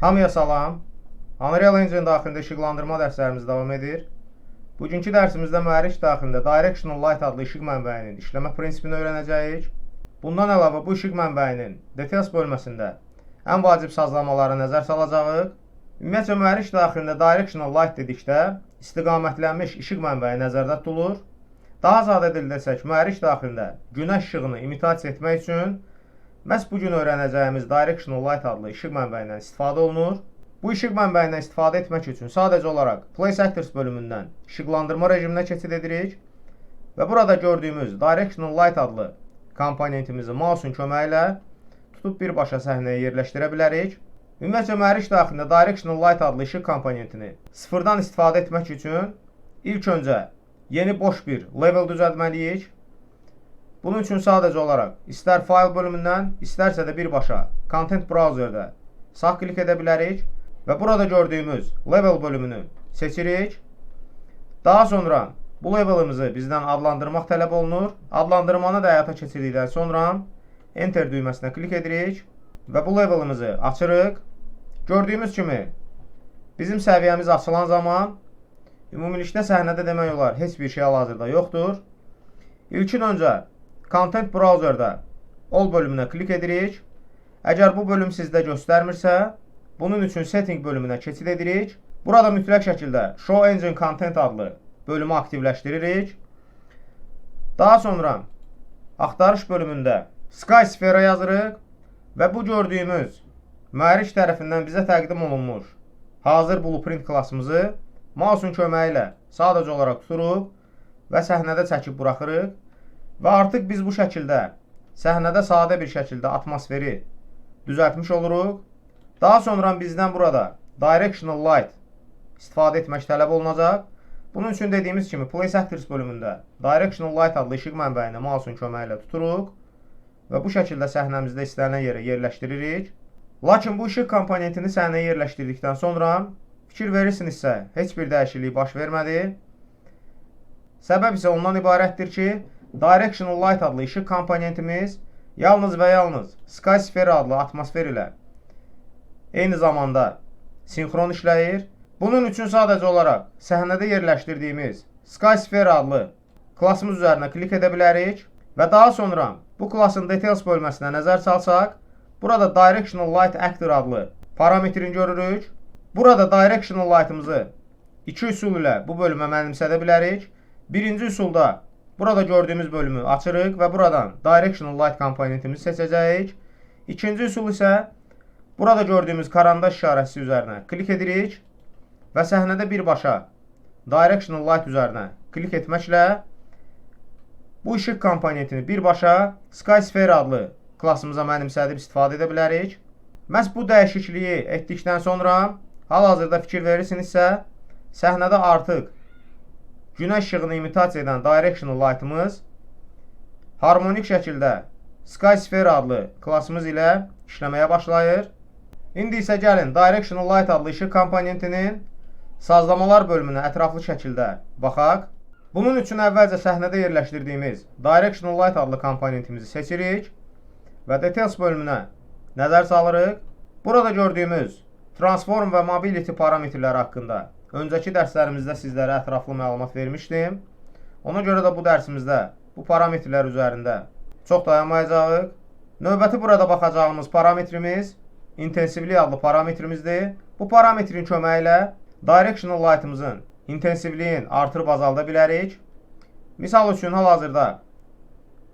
Hamıya salam. Unreal Engine daxilində işıqlandırma dərslərimiz davam edir. Bugünkü dərsimizdə mühərrik daxilində Directional Light adlı işıq mənbəyinin işləmə prinsipini öyrənəcəyik. Bundan əlavə bu işıq mənbəyinin Details bölməsində ən vacib sazlamalara nəzər salacağıq. Ümumiyyətcə mühərrik daxilində Directional Light dedikdə istiqamətlənmiş işıq mənbəyi nəzərdə tutulur. Daha sadə dildə desək, mühərrik daxilində günəş işığını imitasiya etmək üçün məhz bu gün öyrənəcəyimiz Directional Light adlı işıq mənbəyindən istifadə olunur. Bu işıq mənbəyindən istifadə etmək üçün sadəcə olaraq Place Actors bölümündən işıqlandırma rejiminə keçid edirik və burada gördüyümüz Directional Light adlı komponentimizi mouse'un köməyi ilə tutub birbaşa səhnəyə yerləşdirə bilərik. Ümumiyyətcə mühərrik daxilində Directional Light adlı işıq komponentini sıfırdan istifadə etmək üçün ilk öncə yeni boş bir level düzəltməliyik. Bunun üçün sadəcə olaraq istər File bölümündən, istərsə də birbaşa Content Browser'da sağ klik edə bilərik və burada gördüyümüz Level bölümünü seçirik. Daha sonra bu levelimizi bizdən adlandırmaq tələb olunur. Adlandırmanı da həyata keçirdikdən sonra Enter düyməsinə klik edirik və bu levelimizi açırıq. Gördüyümüz kimi bizim səviyyəmiz açılan zaman ümumilikdə səhnədə demək olar heç bir şey hal-hazırda yoxdur. İlkin öncə Content Browser'da All bölümünə klik edirik. Əgər bu bölüm sizdə göstərmirsə, bunun üçün Setting bölümünə keçid edirik. Burada mütləq şəkildə Show Engine Content adlı bölümü aktivləşdiririk. Daha sonra axtarış bölümündə Sky Sphere yazırıq və bu gördüyümüz mühərrik tərəfindən bizə təqdim olunmuş hazır blueprint class'ımızı mouse'un köməyi ilə sadəcə olaraq tuturuq və səhnədə çəkib buraxırıq. Və artıq biz bu şəkildə səhnədə sadə bir şəkildə atmosferi düzəltmiş oluruq. Daha sonra bizdən burada Directional Light istifadə etmək tələb olunacaq. Bunun üçün dediyimiz kimi Place Actors bölümündə Directional Light adlı işıq mənbəyini mouse'un köməyi ilə tuturuq və bu şəkildə səhnəmizdə istənilən yerə yerləşdiririk. Lakin bu işıq komponentini səhnəyə yerləşdirdikdən sonra fikir verirsinizsə heç bir dəyişiklik baş vermədi. Səbəb isə ondan ibarətdir ki, Directional Light adlı işıq komponentimiz yalnız və yalnız Sky Sphere adlı atmosfer ilə eyni zamanda sinxron işləyir. Bunun üçün sadəcə olaraq səhnədə yerləşdirdiyimiz Sky Sphere adlı class'ımız üzərinə klik edə bilərik və daha sonra bu class'ın Details bölməsinə nəzər salsaq, burada Directional Light Actor adlı parametrini görürük. Burada Directional Light'ımızı iki üsul ilə bu bölümə mənimsədə bilərik. Birinci üsulda burada gördüyümüz bölümü açırıq və buradan Directional Light komponentimizi seçəcəyik. İkinci üsul isə burada gördüyümüz karandaş işarəsi üzərinə klik edirik və səhnədə birbaşa Directional Light üzərinə klik etməklə bu işıq komponentini birbaşa Sky Sphere adlı class'ımıza mənimsədib istifadə edə bilərik. Məhz bu dəyişikliyi etdikdən sonra hal-hazırda fikir verirsinizsə, səhnədə artıq günəş işığını imitasiya edən Directional Light'ımız harmonik şəkildə Sky Sphere adlı class'ımız ilə işləməyə başlayır. İndi isə gəlin Directional Light adlı işıq komponentinin sazlamalar bölümünə ətraflı şəkildə baxaq. Bunun üçün əvvəlcə səhnədə yerləşdirdiyimiz Directional Light adlı komponentimizi seçirik və Details bölümünə nəzər salırıq. Burada gördüyümüz Transform və Mobility parametrləri haqqında öncəki dərslərimizdə sizlərə ətraflı məlumat vermişdim. Ona görə də bu dərsimizdə bu parametrlər üzərində çox dayanmayacağıq. Növbəti burada baxacağımız parametrimiz intensivlik adlı parametrimizdir. Bu parametrin köməyi ilə Directional Light'ımızın intensivliyin artırıb azalda bilərik. Misal üçün hal-hazırda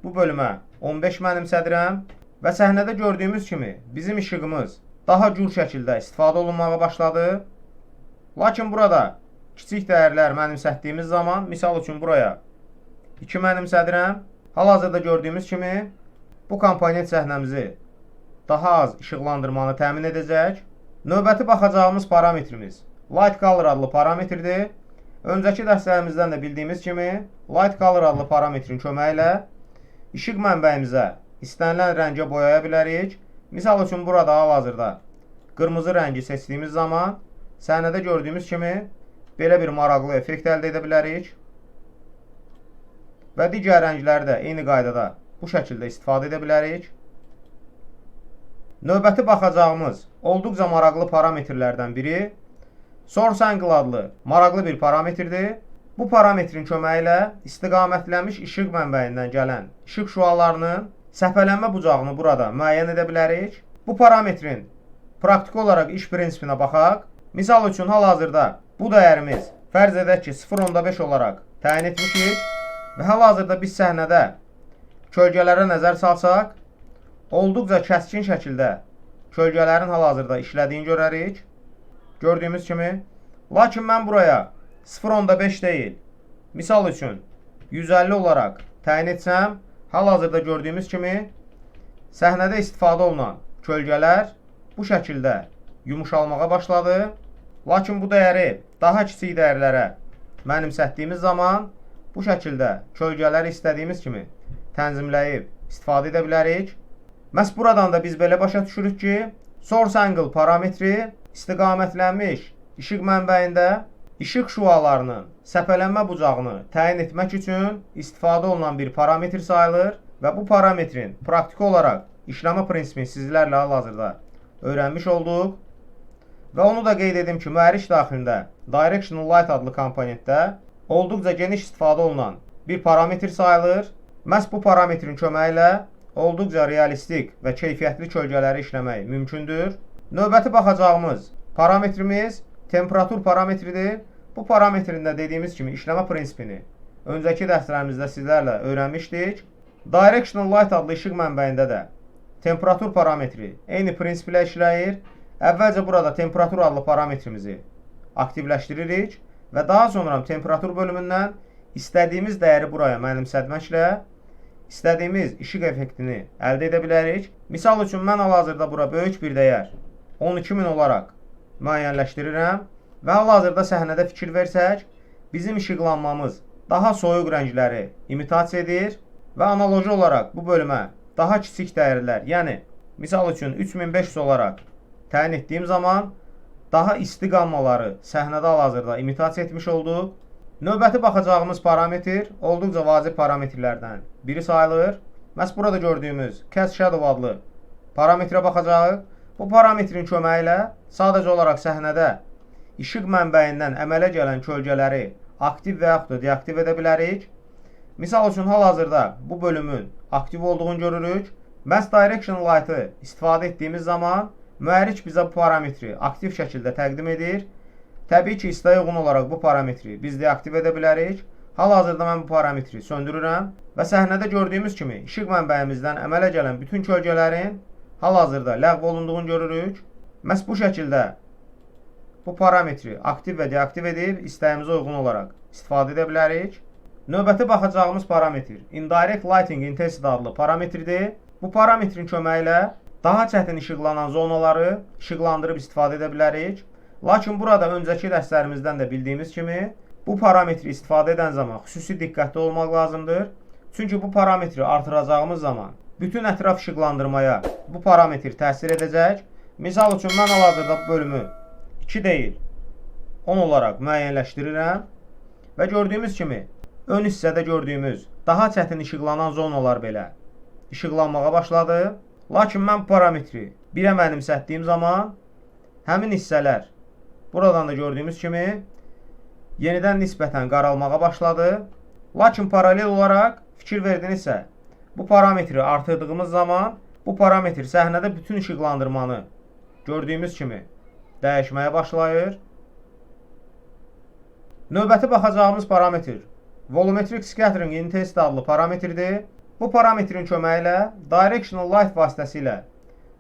bu bölümə 15 mənimsədirəm və səhnədə gördüyümüz kimi bizim işığımız daha gür şəkildə istifadə olunmağa başladı. Lakin burada kiçik dəyərlər mənimsətdiyimiz zaman, misal üçün buraya 2 mənimsədirəm. Hal-hazırda gördüyümüz kimi bu komponent səhnəmizi daha az işıqlandırmanı təmin edəcək. Növbəti baxacağımız parametrimiz Light Color adlı parametrdir. Öncəki dərslərimizdən də bildiyimiz kimi Light Color adlı parametrin köməyi ilə işıq mənbəyimizə istənilən rəngə boyaya bilərik. Misal üçün burada hal-hazırda qırmızı rəngi seçdiyimiz zaman səhnədə gördüyümüz kimi belə bir maraqlı effekt əldə edə bilərik. Və digər rəngləri də eyni qaydada bu şəkildə istifadə edə bilərik. Növbəti baxacağımız olduqca maraqlı parametrlərdən biri Source Angle adlı maraqlı bir parametrdir. Bu parametrin köməyi ilə istiqamətlənmiş işıq mənbəyindən gələn işıq şüalarının səpələnmə bucağını burada müəyyən edə bilərik. Bu parametrin praktiki olaraq iş prinsipinə baxaq. Misal üçün, hal-hazırda bu dəyərimiz, fərz edək ki, 0.5 olaraq təyin etmişik və hal-hazırda biz səhnədə kölgələrə nəzər salsaq, olduqca kəskin şəkildə kölgələrin hal-hazırda işlədiyini görərik. Gördüyümüz kimi. Lakin mən buraya 0.5 deyil, misal üçün 150 olaraq təyin etsəm, hal-hazırda gördüyümüz kimi səhnədə istifadə olunan kölgələr bu şəkildə yumuşalmağa başladı. Lakin bu dəyəri daha kiçik dəyərlərə mənimsətdiyimiz zaman bu şəkildə kölgələri istədiyimiz kimi tənzimləyib istifadə edə bilərik. Məhz buradan da biz belə başa düşürük ki, Source Angle parametri istiqamətlənmiş işıq mənbəyində işıq şüalarının səpələnmə bucağını təyin etmək üçün istifadə olunan bir parametr sayılır və bu parametrin praktiki olaraq işləmə prinsipini sizlərlə hal-hazırda öyrənmiş olduq. Və onu da qeyd edim ki, mühərrik daxilində Directional Light adlı komponentdə olduqca geniş istifadə olunan bir parametr sayılır. Məhz bu parametrin köməyi ilə olduqca realistik və keyfiyyətli kölgələri işləmək mümkündür. Növbəti baxacağımız parametrimiz temperatur parametridir. Bu parametrin də dediyimiz kimi işləmə prinsipini öncəki dərslərimizdə sizlərlə öyrənmişdik. Directional Light adlı işıq mənbəyində də temperatur parametri eyni prinsip ilə işləyir. Əvvəlcə burada temperatur adlı parametrimizi aktivləşdiririk və daha sonra temperatur bölümündən istədiyimiz dəyəri buraya mənimsətməklə istədiyimiz işıq effektini əldə edə bilərik. Misal üçün, mən hal-hazırda bura böyük bir dəyər 12.000 olaraq müəyyənləşdirirəm və hal-hazırda səhnədə fikir versək, bizim işıqlanmamız daha soyuq rəngləri imitasiya edir və analoji olaraq bu bölümə daha kiçik dəyərlər, yəni misal üçün 3500 olaraq təyin etdiyim zaman daha isti qammaları səhnədə hal-hazırda imitasiya etmiş olduq. Növbəti baxacağımız parametr olduqca vacib parametrlərdən biri sayılır. Məhz burada gördüyümüz Cast Shadow adlı parametrə baxacağıq. Bu parametrin köməyi ilə sadəcə olaraq səhnədə işıq mənbəyindən əmələ gələn kölgələri aktiv və yaxud da deaktiv edə bilərik. Misal üçün, hal-hazırda bu bölümün aktiv olduğunu görürük. Məhz Directional Light'ı istifadə etdiyimiz zaman mühərrik bizə bu parametri aktiv şəkildə təqdim edir. Təbii ki, istəyə uyğun olaraq bu parametri biz deaktiv edə bilərik. Hal-hazırda mən bu parametri söndürürəm və səhnədə gördüyümüz kimi işıq mənbəyimizdən əmələ gələn bütün kölgələrin hal-hazırda ləğv olunduğunu görürük. Məhz bu şəkildə bu parametri aktiv və deaktiv edib istəyimizə uyğun olaraq istifadə edə bilərik. Növbəti baxacağımız parametr Indirect Lighting Intensity adlı parametrdir. Bu parametrin köməyi ilə daha çətin işıqlanan zonaları işıqlandırıb istifadə edə bilərik. Lakin burada öncəki dərslərimizdən də bildiyimiz kimi bu parametri istifadə edən zaman xüsusi diqqətli olmaq lazımdır. Çünki bu parametri artıracağımız zaman bütün ətraf işıqlandırmaya bu parametr təsir edəcək. Misal üçün, mən hal-hazırda bu bölümü 2 deyil, 10 olaraq müəyyənləşdirirəm və gördüyümüz kimi ön hissədə gördüyümüz daha çətin işıqlanan zonalar belə işıqlanmağa başladı. Lakin mən bu parametri 1-ə mənimsətdiyim zaman həmin hissələr buradan da gördüyümüz kimi yenidən nisbətən qaralmağa başladı. Lakin paralel olaraq fikir verdinizsə, bu parametri artırdığımız zaman bu parametr səhnədə bütün işıqlandırmanı gördüyümüz kimi dəyişməyə başlayır. Növbəti baxacağımız parametr Volumetric Scattering Intensity adlı parametrdir. Bu parametrin köməyi ilə Directional Light vasitəsilə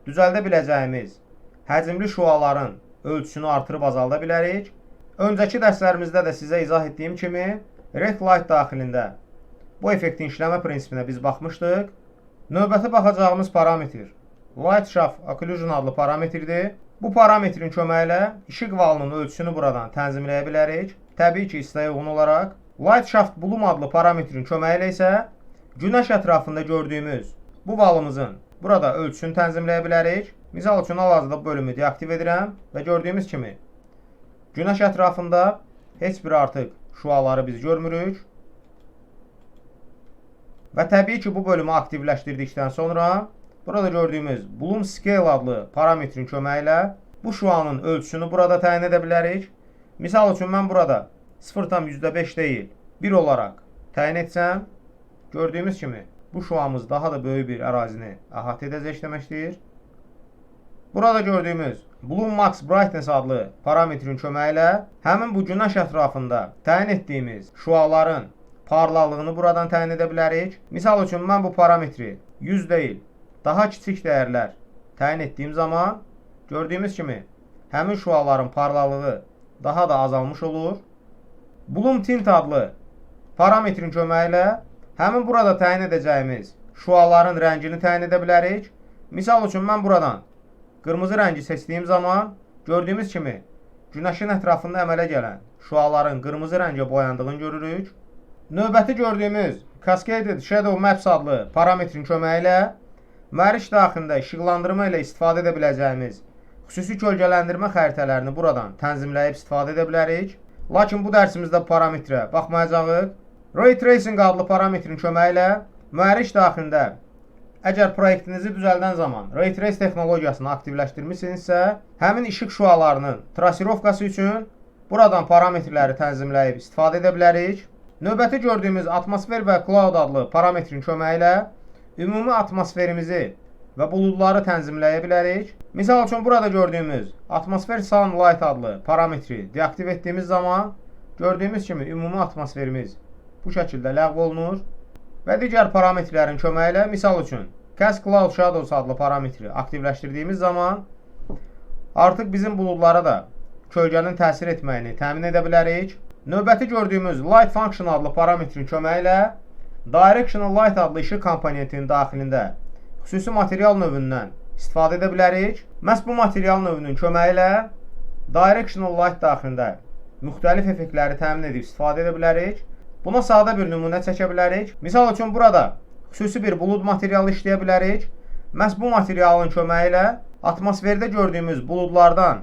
düzəldə biləcəyimiz həcmli şüaların ölçüsünü artırıb azalda bilərik. Öncəki dərslərimizdə də sizə izah etdiyim kimi Rect Light daxilində bu effektin işləmə prinsipinə biz baxmışdıq. Növbəti baxacağımız parametr Light Shaft Occlusion adlı parametrdir. Bu parametrin köməyi ilə işıq valının ölçüsünü buradan tənzimləyə bilərik. Təbii ki, istəyə uyğun olaraq. Light Shaft Bloom adlı parametrin köməyi ilə isə günəş ətrafında gördüyümüz bu valımızın burada ölçüsünü tənzimləyə bilərik. Misal üçün, hal-hazırda bu bölümü deaktiv edirəm və gördüyümüz kimi günəş ətrafında heç bir artıq şüaları biz görmürük. Və təbii ki, bu bölümü aktivləşdirdikdən sonra Burada gördüyümüz Bloom Scale adlı parametrin köməyi ilə bu şüanın ölçüsünü burada təyin edə bilərik. Misal üçün mən burada 0,5 deyil, 1 olaraq təyin etsəm, gördüyümüz kimi bu şüamız daha da böyük bir ərazini əhatə edəcək deməkdir. Burada gördüyümüz Bloom Max Brightness adlı parametrin köməyi ilə həmin bu günəş ətrafında təyin etdiyimiz şüaların parlaqlığını buradan təyin edə bilərik. Misal üçün mən bu parametri 100 deyil, daha kiçik dəyərlər təyin etdiyim zaman gördüyümüz kimi həmin şüaların parlaqlığı daha da azalmış olur. Bloom Tint adlı parametrin köməyi ilə həmin burada təyin edəcəyimiz şüaların rəngini təyin edə bilərik. Misal üçün mən buradan qırmızı rəngi seçdiyim zaman gördüyümüz kimi günəşin ətrafında əmələ gələn şüaların qırmızı rəngə boyandığını görürük. Növbəti gördüyümüz Cascaded Shadow Maps adlı parametrin köməyi ilə mühərrik daxilində işıqlandırma ilə istifadə edə biləcəyimiz xüsusi kölgələndirmə xəritələrini buradan tənzimləyib istifadə edə bilərik. Lakin bu dərsimizdə parametrə baxmayacağıq. Ray Tracing adlı parametrin köməyi ilə mühərrik daxilində əgər proyektinizi düzəldən zaman Ray Trace texnologiyasını aktivləşdirmisinizsə, həmin işıq şüalarının trasirovkası üçün buradan parametrləri tənzimləyib istifadə edə bilərik. Növbəti gördüyümüz atmosfer və cloud adlı parametrin köməyi ilə ümumi atmosferimizi və buludları tənzimləyə bilərik. Misal üçün burada gördüyümüz atmosfer sunlight adlı parametri deaktiv etdiyimiz zaman gördüyümüz kimi ümumi atmosferimiz bu şəkildə ləğv olunur və digər parametrlərin köməyi ilə, misal üçün Cast Cloud Shadows adlı parametri aktivləşdirdiyimiz zaman artıq bizim buludlara da kölgənin təsir etməyini təmin edə bilərik. Növbəti gördüyümüz Light Function adlı parametrin köməyi ilə Directional Light adlı işıq komponentinin daxilində xüsusi material növündən istifadə edə bilərik. Məhz bu material növünün köməyi ilə Directional Light daxilində müxtəlif effektləri təmin edib istifadə edə bilərik. Buna sadə bir nümunə çəkə bilərik. Misal üçün burada xüsusi bir bulud materialı işləyə bilərik. Məhz bu materialın köməyi ilə atmosferdə gördüyümüz buludlardan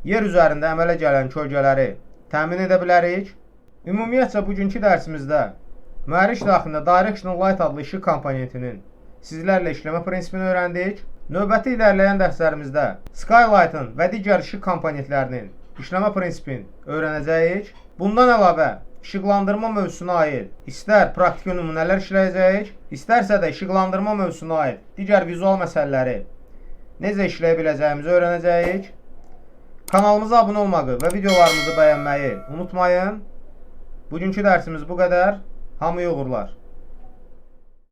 yer üzərində əmələ gələn kölgələri təmin edə bilərik. Ümumiyyətcə bugünkü dərsimizdə mühərrik daxilində Directional Light adlı işıq komponentinin sizlərlə işləmə prinsipini öyrəndik. Növbəti irəliləyən dərslərimizdə Skylight'ın və digər işıq komponentlərinin işləmə prinsipini öyrənəcəyik. Bundan əlavə işıqlandırma mövzusuna aid istər praktiki nümunələr işləyəcəyik, istərsə də işıqlandırma mövzusuna aid digər vizual məsələləri necə işləyə biləcəyimizi öyrənəcəyik. Kanalımıza abunə olmağı və videolarımızı bəyənməyi unutmayın. Bugünkü dərsimiz bu qədər. Hamıya uğurlar.